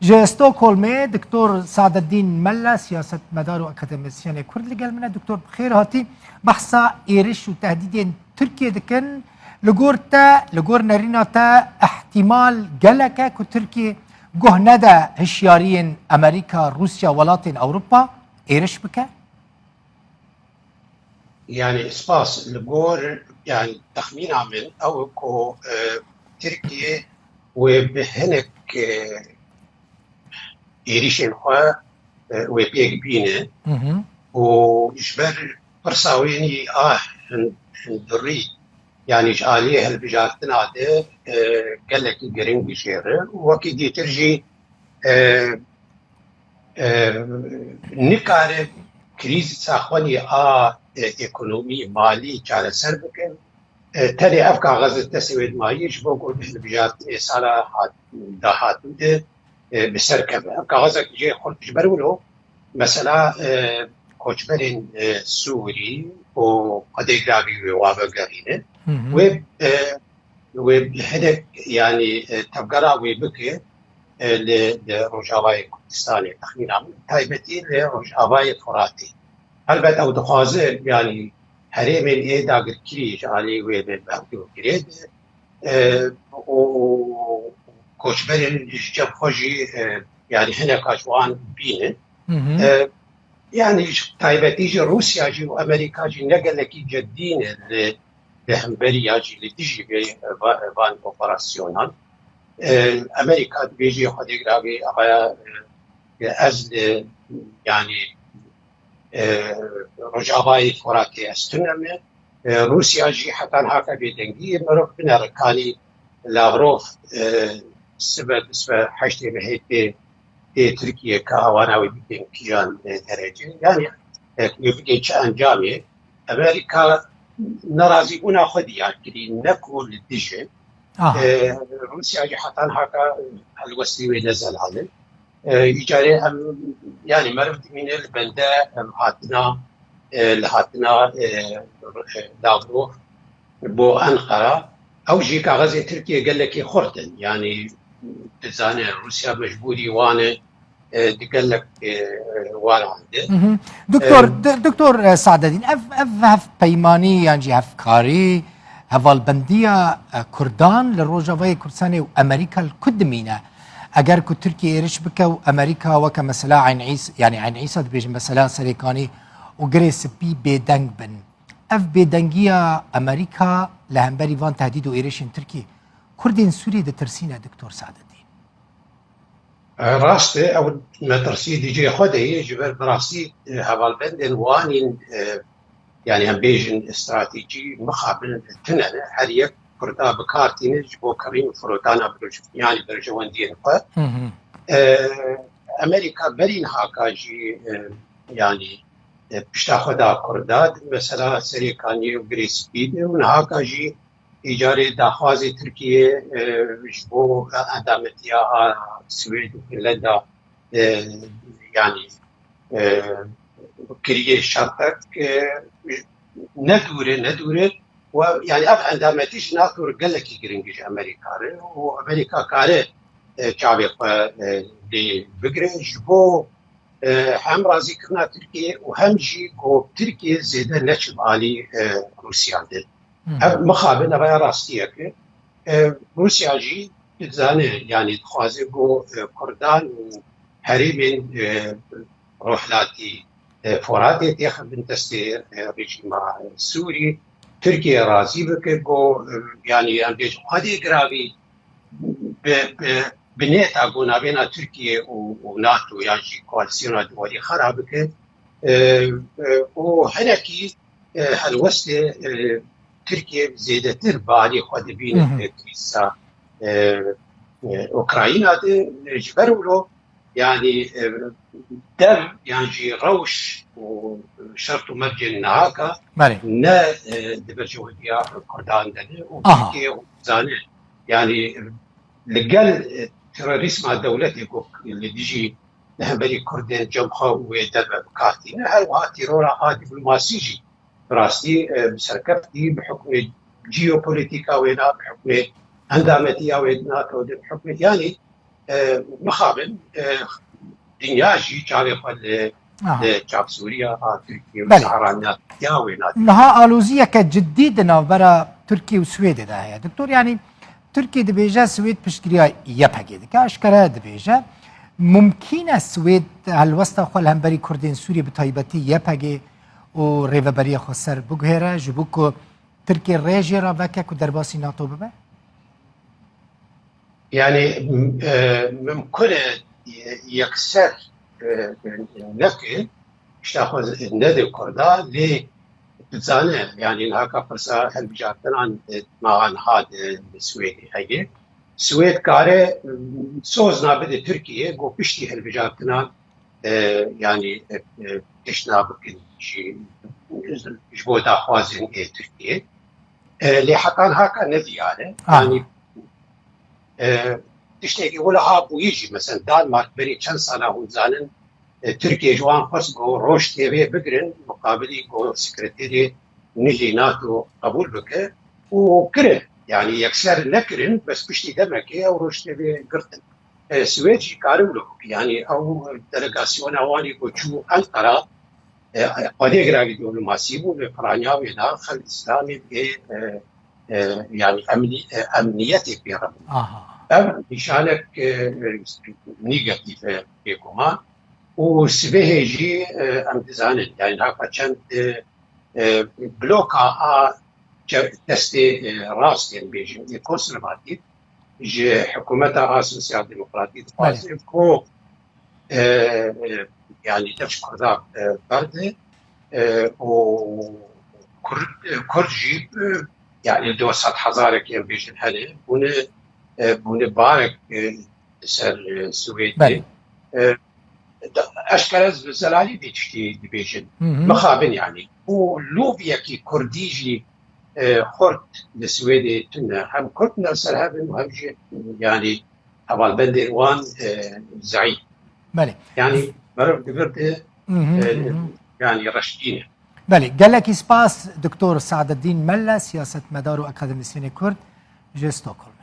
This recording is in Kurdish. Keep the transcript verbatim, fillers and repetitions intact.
Ji Stockholmê Doktor Sadeddîn Melle, siyasetmedar û akademisyenê Kurd li gel min e. Doktor, bi xêr hatî. Behsa êriş û tehdîdên Tirkiyê dikin. Li gor te, li gor nerîna te, ihtimal gelek e ku Tirkiye guh nede hişyariyên Amerîka, Rûsya, welatên Ewropa êriş bike? Yani spas, li gor, yani texmîna min ew ku, e, Tirkiye wê bi hinek, e, êrîşên xwe, e, wê pêk bîne. Hı hı. Û ji ber pirsa wê nî a hin-, hundirî, yani ji aliyê hilbijartina de, e, gelekî giring dijêre. Û wekî dîtir jî, e, e, nikare krîza xwenî a, e, ekonomî, malî çareser bike. E, tenê ev kaxez destê wê dimayî ji bo ku hilbijartinê sala hat-, dahatû de, e, bi ser keve. Ev kaxezek jê xurt ji ber wilo, mesela, e, koçberên, e, Sûrî û xwedê giravî wê wa vegerîne. Hı hı. Wê, e, wê hinek, yani, e, tevgera wê bike, e, li, li Rojavayê Kurdistanê, texmîna min, taybetî li Rojavayê Furatê. Helbet ew dixwaze, yani, herêmên ê dagirkirî ji alî wê li berdû girê be, e, û koçberên ji cem xwe jî, e, yani, hineka ji wan bîne. Hı hı. E, yani, ji taybetî jî Rûsya jî û Amerîka jî ne gelekî ceddî ne li, li hemberî ya jî li dijî vê, va-, van operasyonan. E, Amerîka dibêje xwedê giravê avaya, e, ez li, yani, e, Rojavayê Furatê ez tune me. E, Rûsya jî heta niha ke bêdengî ye, mirov binere kanî Lavrov, e, sibe, sibe heştê mehê tê, tê Tirkiye ke awana wê bibên kîjan, e, derecê. Yani, e, wê bigê çi encamê. Amerîka nerazîbûna xwe diyar kirî, ne ku li dij e. Aha. E, Rûsya jî heta niha ke helwestî wê ne zelal e. E, îcarê em, yani meriv dimîne li bende, em, hatina, e, li hatina, e, Lavrov bo Enqera. Ew jî kaxezê Tirkiye gelekî xurt in. Yani dizane Rûsya mecbûrî wan e, e, di gelek, e, waran de. Hı hı. Doktor, Em, d-, Doktor, e, Sadedîn, ev, ev hevpeymanî yan jî hevkarî, hevalbendiya, e, Kurdan li Rojavayê Kurdistanê û Amerîka li ku dimîne? Eger ku Tirkiye êriş bike û Amerîka weke mesela Eyn Îs-, yani Eyn Îsa dibêjin mesela Serêkanî û Girê Spî bêdeng bin. Ev bêdengiya Amerîka li hemberî van tehdîd û êrişên Tirkiyê Kurdên Sûriyê ditirsîne, Doktor Sadedîn? E, rast e, ew metirsî di cihê xwe de ye, ji ber bi rastî, e, hevalbendên wanîn, e, yani em bêjin stratejî mixabin tune ne. Her yek Kurda bi kar tîne ji bo kirîn û firotana birj-, yani berjewendiyên xwe. Hı hı. E, Amerîka berî niha ka jî, e, yani, e, pişta xwe da Kurda, di mesela Serêkaniyê û Girê Spî de û niha ka jî îcarê daxwazê Tirkiyê, e, ji bo endametiya a Swêd û Finlanda, e, yani, e, kiriye şertek, e, ne dûr e, ne dûr e. We, yani ev endametî ji NATO re gelekî giring e ji Amerîka re û Amerîka kare, e, çavê xwe, e, lê bigire ji bo, e, hem razîkirina Tirkiyê û hem jî ku Tirkiye zêde neçe bi alî, e, Rûsya de. Hı hı. Ev mixabin, ev ya rastiyek e. E, Rûsya jî dizane, yani dixwaze ku, e, Kurdan û herêmên, e, rojhilatî, e, Foratê têxin bin destê, e, rejîma, e, Sûrî. Tirkiye razî bike ku, e, yani em bêjin xwedê giravî bi, bi, bi nêta ku navêna Tirkiye û, û NATO yan jî koalîsyona duwarî xera bike, e, e, û hinekî, e, helwestê, e, Tirkiye zêdetir bi alî xwe dibîne, Hı hı. e, krîza, e, e, Ukrayna de, e, ji ber wilo, yani, e, dev yan jî rewş û şert û mercên nihaka Belê. ne, e, di berjewendiya Kurdan de ne û Aha. Tirkiye û zane, yani, li gel, e, terorîzma dewletê ku li dijî li hemberî Kurdên cem xwe û wê derve bi kar tîne, her wiha terora a dîplomasî jî bi rastî, e, bi serkeftî, bi hukmê jeopolîtîka wê na, bi hukmê endametiya wê di NATO de, bi hukmê, yanî E, mixabin, e, dinya jî çavê xwe li, Aha. li çavsûriya a Tirkiye û Belê. Sahraniya ya wê nadî. Niha aloziyeke cidî di navbera Tirkiye û Swêdê de heye. Doktor, yanî Tirkiye dibêje Swêd piştgiriya Y P G dike, aşkere dibêje. Mumkîn e Swêd helwesta xwe li hemberî Kurdên Sûriyê bi taybetî Y P G û rêveberiya xweser biguhêre, ji bo ku Tirkiye rê jê re veke ku derbasî NATO bibe? Yani m- e, mimkun e yekser e, neke, işte xwe nede Kurda, lê dizane, yani haka pirsa hilbijartinan e, ma anha di Swêdê heye. Swêd kare m, sozna bide Tirkiye, go piştî hilbijartinan e, yani e, e, tiştna bikin ji, ji bo daxwazên ê Tirkiye. E, lê hetan haka ne diyar e. Aha. Yani e, tiştekî wila ha bûyî jî, mesela Danmark berî çend sala hûn zanin, e, Tirkiye ji wan xwest ku Roj T V bigirin, muqabilî ku sekreterê nihê NATO qebûl bike û kirin. Yani yekser nekirin, bes piştî demekê ew Roj T V girtin. E, Swêd jî kare wilo bike. Yani ew delegasyona wan ê ku çû Enqera, e, xwedê girevî diplomasî bû, lê piraniya wê da xelk Îslamê bê, e, e, yani emnî, e, emniyetê pê re bû. Aha. Ev nîşanek e, e, negatif e, bêguman. Û sibehê jî e, em dizanin, yani haka çend e, e, bloka a çe- destê e, rast, yani bêjin, e, konservatîf ji hikûmeta a sosyal demokratî dixwaze ku e, e, yani dev ji Kurda e, berde e, û Kurd, e, Kurd jî e, yani du sed hezarek em bêjin hene bûne e, bûne barek e, ser e, Swêdê. Belê. E, da- eşkere zelalî vê tiştî dibêjin. Hı hı. Mixabin yani. Û lobiyekî Kurdî jî e, xurt li Swêdê tune. Hem Kurd ne ser hev in û hem jî yani hevalbendên wan e, zeîf. Belê. Yani meriv digirte Hı hı, e, hı hı. yani reştîne. Belê, gelekî spas Doktor Sadeddîn Melle, siyasetmedar û akademîsyenê Kurd ji Stockholm.